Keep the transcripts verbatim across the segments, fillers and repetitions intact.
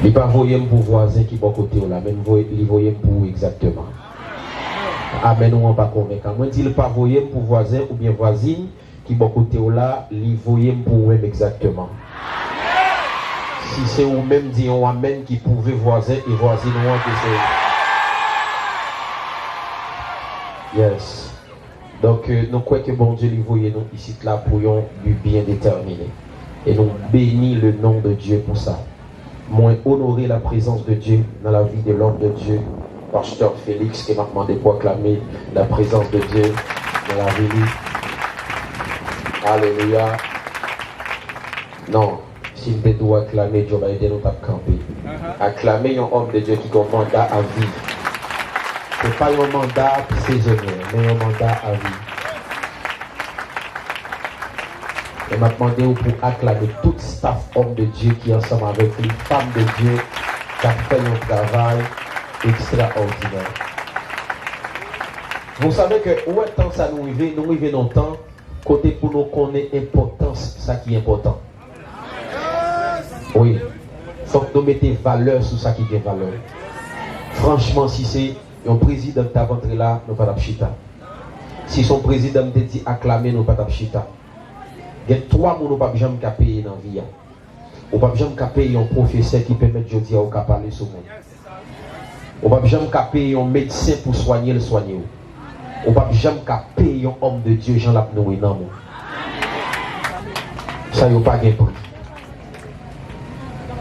Li pa voye m pou vwazen ki bò kote w la, men voye, li voye m pou ou egzakteman. Amèn ou an pa konvenkan. Mwen di, li pa voye m pou vwazen oubyen vwazin ki bò kote w la, li voye m pou ou menm egzakteman. Si se ou menm, di yon amèn ki pwouve vwazen e vwazin ou an ke se. Yes. Donk, euh, nou kwè ke Bondye li voye nou isit la pou yon bi byen detèmine. E nou beni le nom de Dieu pou sa. Mwen onore la prezans de Dye nan lavi de lòm de Dye, pastè Félix, ke m ap mande pou aklame la prezans de Dye nan lavi li. Alelouya. Non, si m te di w aklame Joe Biden, ou t ap kanpe. Aklame yon òm de Dye ki gen yon manda a vi. Se pa yon manda sezonè, men yon manda a vi. E m ap mande w pou aklame tout staff òm de Dye ki ansanm avèk li, fanm de Dye, k ap fè yon travay ekstraòdinè. Vous savez que, ou wè tan sa nou rive, nou rive nan yon tan kote pou nou konnen enpòtans sa ki enpòtan. Wi. Fòk nou mete valè sou sa ki gen valè. Franchman, si se yon prezidan ki t ap antre la, nou pa t ap chita. Si se yon prezidan m te di aklame, nou pa t ap chita. Gen twa moun ou p ap janm ka peye nan vi a. Ou p ap janm ka peye yon pwofesè ki pèmèt jodi a ou ka pale sou moun. Ou p ap janm ka peye yon medsen pou swanye l swanye w. Ou p ap janm ka peye yon òm de Dye jan l ap nouri nanm ou. Sa yo pa gen pri.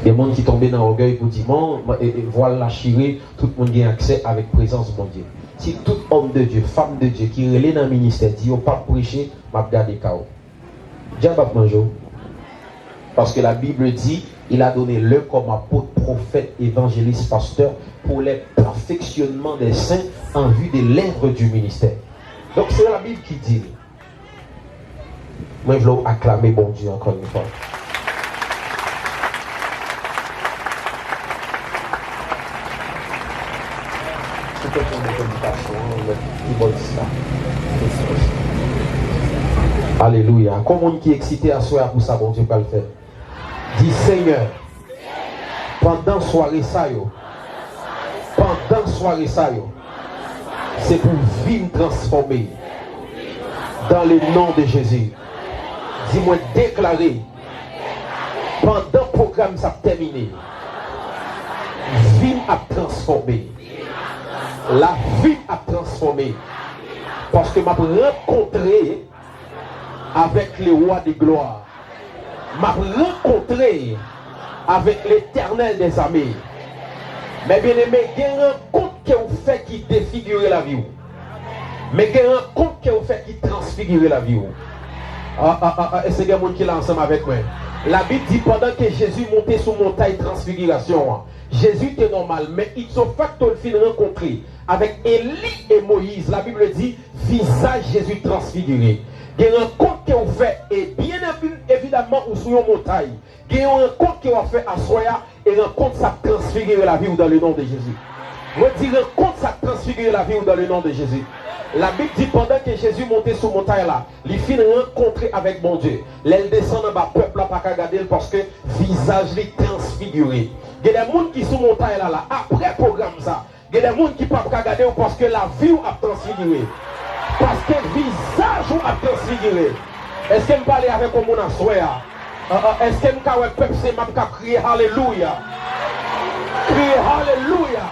Gen moun ki tonbe nan ògèy pou di, bon, e, e, vwal la chire, tout moun gen aksè avèk prezans Bondye. Si tout òm de Dye, fanm de Dye ki rele nan ministè di yo p ap preche, m ap gade ka w. Dyab ap manje w. Parce que la Bible dit, il a donné l'un comme apôtre, prophète, évangéliste, pasteur, pour les perfectionnements des saints en vue de l'œuvre du ministère. Donk, se Labib ki di l. Mwen vle w aklame Bondye ankò yon fwa. Ou te pran medikasyon an, lè ki bò di sa. Alelouya. Kon moun ki eksite aswè a pou sa Bondye pral fè. Di, Senyè, pandan sware sa yo, pandan sware sa yo, se pou vi m transfòme. Dans le nom de Jésus. Di, mwen deklare, pandan pwogram sa ap tèmine, vi m ap transfòme. Lavi m ap transfòme. Paske m ap rankontre avec le roi de gloire. M ap rankontre avec l'Éternel des armées. Men byeneme, gen rankont ke w fè ki defigire lavi w. Men gen rankont ke w fè ki transfigire lavi w. Ah, ah, ah, ah, èske gen moun ki la ansanm avèk mwen? Labib di, pandan ke Jezi monte sou montay transfigirasyon an, Jezi te nòmal, men ipso facto l fin rankontre avèk Eli e Moyiz. Labib di, vizaj Jezi transfigire. Gen rankont ke w fè, e byen evi-, evidamman, ou sou yon montay. Gen yon rankont ke w ap fè aswè a, e rankont sa ap transfigire lavi w dans le nom de Jésus. Mwen di, rankont sa ap transfigire lavi w dans le nom de Jésus. Labib di, pandan ke Jezi monte sou montay la, li fin rankontre avèk Bondye. Lè l desann anba, pèp la pa ka gade l paske vizaj li transfigire. Gen de moun ki sou montay la, la, apre pwogram sa, gen de moun ki p ap ka gade w paske lavi w ap transfigire. Paske vizaj ou ap transfigire. Èske m pale avèk yon moun aswè a? Ah, ah, èske m ka wè pèp Senmak ka kriye alelouya? Kriye alelouya!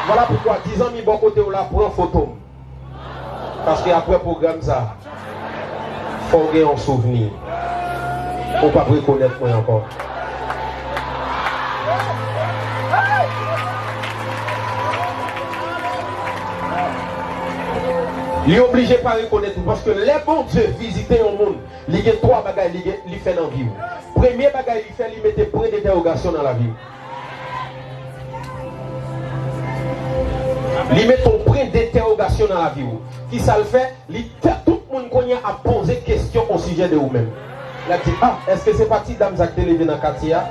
Vwala poukwa, di zanmi bò kote w la, pran foto m. Paske apre pwogram sa, fò w gen yon souvni. Ou p ap rekonèt mwen ankò. Li oblije pa rekonèt ou, paske lè Bondye vizite yon moun, li gen twa bagay li gen, li fè nan vi w. Premye bagay li fè, li mete pwen dentèwogasyon nan lavi w. Li mete yon pwen dentèwogasyon nan lavi w. Kisa l fè? Li fè tout moun kounye a ap poze kesyon osijè de ou menm. L ap di, ah, èske se pa ti dam sa k te leve nan katye a?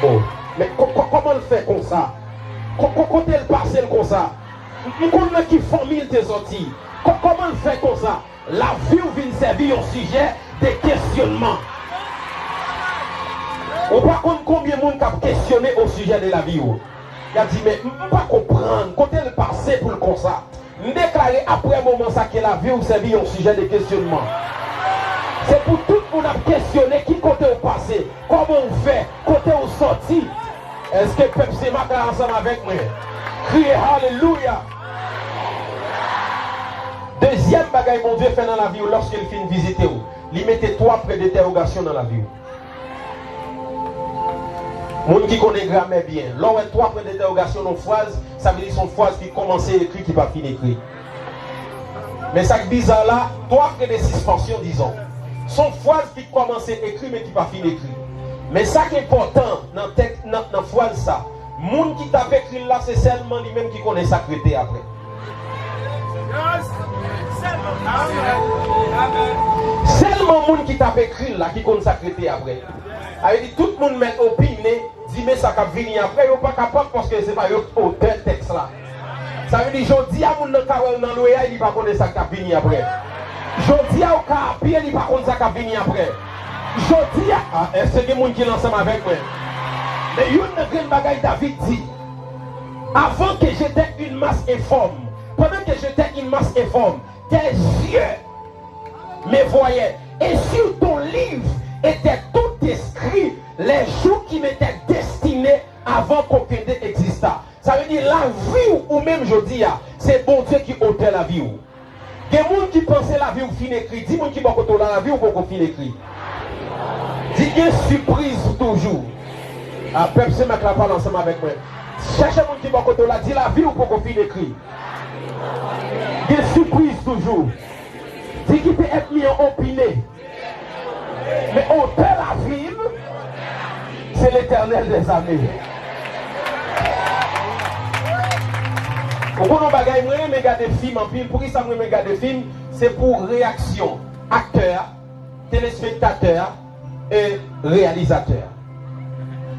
Oh, men kò-, kò-, kòman l fè konsa? Kò-, kò-, kote l pase l konsa? M, m konn nan ki fanmi l te sòti. Kò-, kòman l fè konsa? Lavi w vin sèvi yon sijè de kesyonman. Ou pa konn konbyen moun k ap kesyone osijè de lavi w. Y ap di, "Men m pa konprann kote l pase pou l konsa." M deklare, apre moman sa, ke lavi w sèvi yon sijè de kesyonman. Se pou tout moun ap kesyone ki kote w pase, kòman w fè, kote w sòti. Èske pèp Senmak la ansanm avèk mwen? Kriye alelouya! Dezyèm bagay Bondye fè nan lavi w, lòske l fin vizite w, li mete twa pwen dentèwogasyon nan lavi w. Moun ki konnen gramè byen, lè w wè twa pwen dentèwogasyon nan yon fraz, sa vle di se yon fraz ki kòmanse ekri, ki pa fin ekri. Men sa k biza la, twa pwen de sispansyon, dizon. Se yon fraz ki kòmanse ekri, men ki pa fin ekri. Men sa k enpòtan nan tèks, nan, nan fraz sa, moun ki t ap ekri l la, se sèlman li menm ki konnen sa k rete apre. Sèlman moun ki t ap ekri l la ki konn sa k rete apre. Sa vle di, tout moun mèt opine, di men sa k ap vini apre, yo pa kapab, paske se pa yo k otè tèks la. Sa vle di, jodi a, moun nan ka wè l nan lweyay, li pa konnen sa k ap vini apre. Jodi a, ou ka a pye, li pa konn sa k ap vini apre. Jodi a, a, èske gen moun ki la ansanm avèk mwen? Men youn nan grenn bagay David di, "Avant que j'étais une masse informe, pendant que j'étais une masse informe, tes yeux me voyaient, et sur ton livre étaient tous inscrits les jours qui m'étaient destinés avant qu'aucun d'eux existât." Sa vle di, lavi w, ou menm jodi a, se Bondye ki otè lavi w. Gen moun ki panse lavi w fin ekri. Di moun ki bò kote w la, lavi w poko fin ekri. Di, "Gen sipriz toujou." A, pèp Senmak la, pale ansanm avèk mwen. Chèche moun ki bò kote w la, di, "Lavi w poko fin ekri. Gen sipriz toujou." Di, "Kite ènmi an opine. Men otè lavi m, se Letènèl dèzame." Ou konn yon bagay, mwen renmen gade fim anpil. Poukisa mwen renmen gade fim? Se pou reyaksyon aktè a, telespektatè a, e reyalizatè a.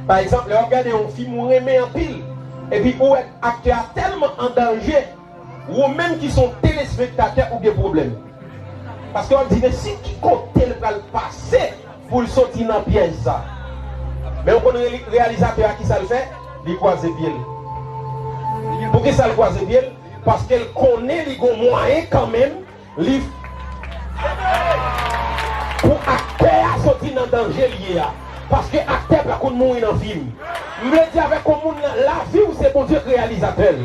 Pa egzanp, lè w ap gade yon fim ou renmen anpil, epi ou wè aktè a tèlman an danje, ou menm ki se yon telespektatè, ou gen pwoblèm. Paske w ap di, "Men si ki kote l pral pase pou l soti nan pyèj sa?" Men ou konn reyali-, reyalizatè a, ki sa l fè? Li kwaze pye l. Poukisa l kwaze pye l? Paske l konnen li gon mwayen kanmenm, li, pou aktè a soti nan danje l ye a. Paske aktè pa konn mouri nan fim. M vle di avèk ou, moun nan, lavi w se Bondye k reyalizatè l.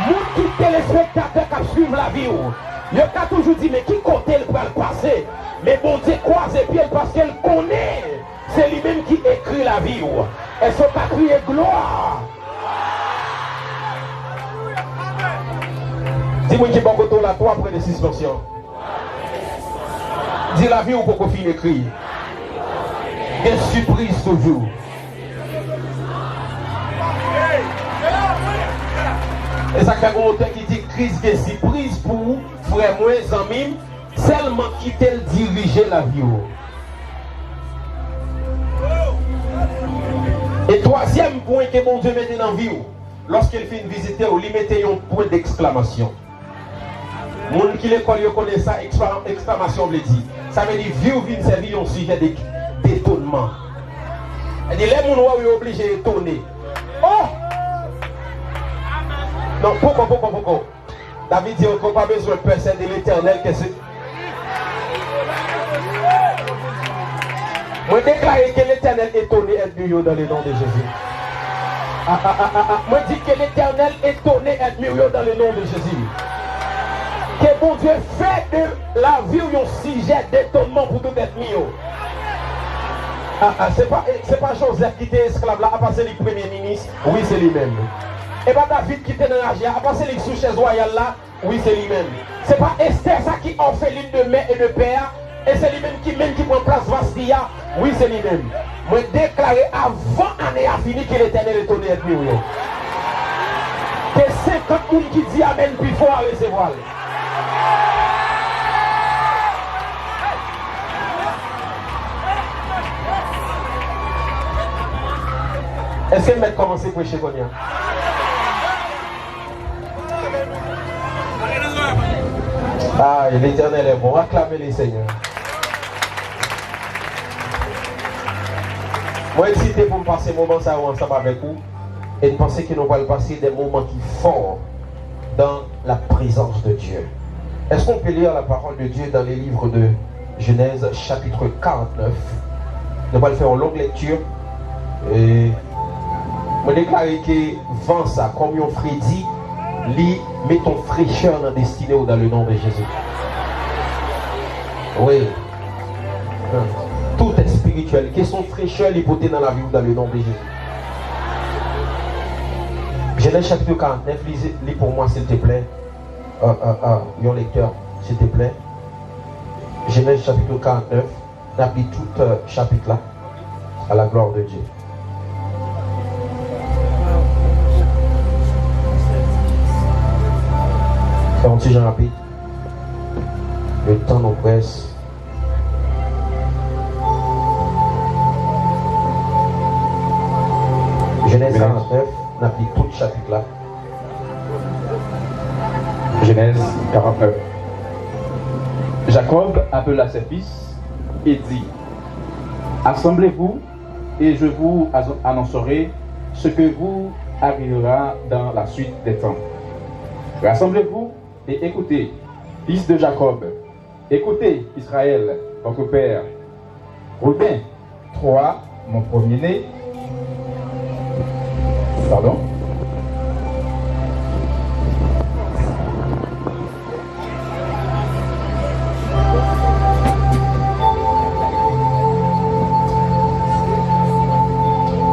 Moun ki telespektatè k ap swiv lavi w, yo ka toujou di, "Men ki kote l pral pase?" Men Bondye kwaze pye l paske l konnen se li menm ki ekri lavi w. Èske w ka kriye glwa? Di moun ki bò kote w la, twa pwen de sispansyon. Di, "Lavi w poko fin ekri. Gen sipriz toujou." E sa k fè gon otè ki di, "Kris gen sipriz pou ou, frè mwen, zanmi m, sèlman kite l dirije lavi w." E twazyèm pwen ke Bondye mete nan vi w, lòske l fin vizite w, li mete yon pwen deksklamasyon. Moun ki lekòl yo konnen sa, ekstra-, eksklamasyon vle di. Sa vle di vi w vin sèvi yon sijè de, detonman. Sa vle di lè moun wè w, yo oblije etone. Oh! Non, poko, poko, poko. David di ankò, pa bezwen pè, c'est de l'Éternel que c'est. Mwen deklare que l'Éternel étonne ènmi yo dans le nom de Jésus. Ah, ah, ah, ah, ah. Mwen di que l'Éternel étonne ènmi yo dans le nom de Jésus. Que Bondye fè de lavi w yon sijè detonman pou tout ènmi yo. Ah, ah, se pa, se pa Jozèf ki te esklav la, apa se li k premye minis? Wi, se li menm. E pa David ki te nan raje a, apa se li k sou chèz wayal la? Wi, se li menm. Se pa Estè sa ki òfelin de mè e de pè a, e se li menm ki menm ki pran plas Vasti a? Wi, se li menm. Mwen deklare avan ane a fini, que l'Éternel étonne ènmi w yo. Ke senkant moun ki di amèn pi fò a resevwa l. Èske m mèt kòmanse preche kounye a? Ah, l'Éternel est bon. Acclamez le Seigneur. Mwen eksite pou m pase moman sa yo ansanm avèk ou, e m panse ke nou pral pase des moments ki fò dans la présence de Dieu. Est-ce qu'on peut lire la parole de Dieu dans le livre de Genèse, chapitre quarante-neuf? Nou pral fè yon long lèkti. E mwen deklare ke van sa, kòm yon fredi, li met yon frechè nan destine w dans le nom de Jésus. Wi. Tout espirityèl. Kesyon frechè li pote nan lavi w dans le nom de Jésus. Genèse chapitre quarante-neuf, li, li pou mwen, silteplè. Euh, euh, euh, yon lektè, silteplè. Genèse chapitre quarante-neuf, n ap li tout, euh, chapit la. À la gloire de Dieu. Fè yon ti jan rapid. Le tan nou près. Genèse quarante-neuf, n ap li tout chapit la. Genèse quarante-neuf. Jacob appela ses fils et dit, Assemblez-vous, et je vous annoncerai ce que vous arrivera dans la suite des temps. Rassemblez-vous et écoutez, fils de Jacob, écoutez, Israël, votre père. Ruben, toi, mon premier-né. Pardon.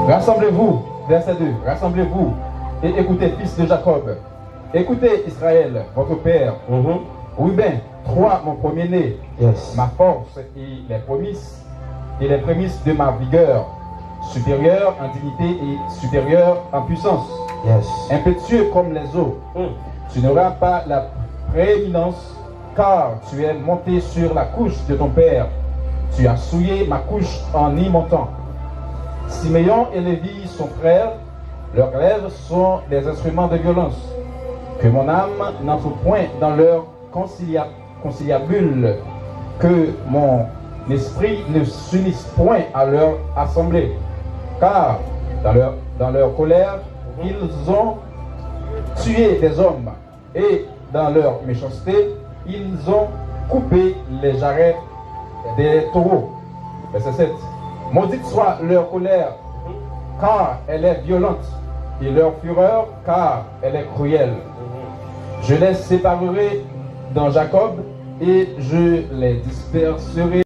Rassemblez-vous, verset deux, rassemblez-vous et écoutez, fils de Jacob. Écoutez, Israël, votre père. Mhm. Ruben, toi, mon premier-né, yes, ma force et les prémices, et les prémices de ma vigueur, supérieur en dignité et supérieur en puissance, yes, impétueux comme les eaux. Mm. Tu n'auras pas la prééminence, car tu es monté sur la couche de ton père. Tu as souillé ma couche en y montant. Siméon et Lévi sont frères, leurs lèvres sont des instruments de violence. Que mon âme n'entre point dans leur concilia-, conciliabule, que mon esprit ne s'unisse point à leur assemblée. Car dans leur, dans leur colère, ils ont tué des hommes, et dans leur méchanceté, ils ont coupé les jarrets des taureaux. Verset sept. Maudite soit leur colère, car elle est violente, et leur fureur, car elle est cruelle. Je les séparerai dans Jacob, et je les disperserai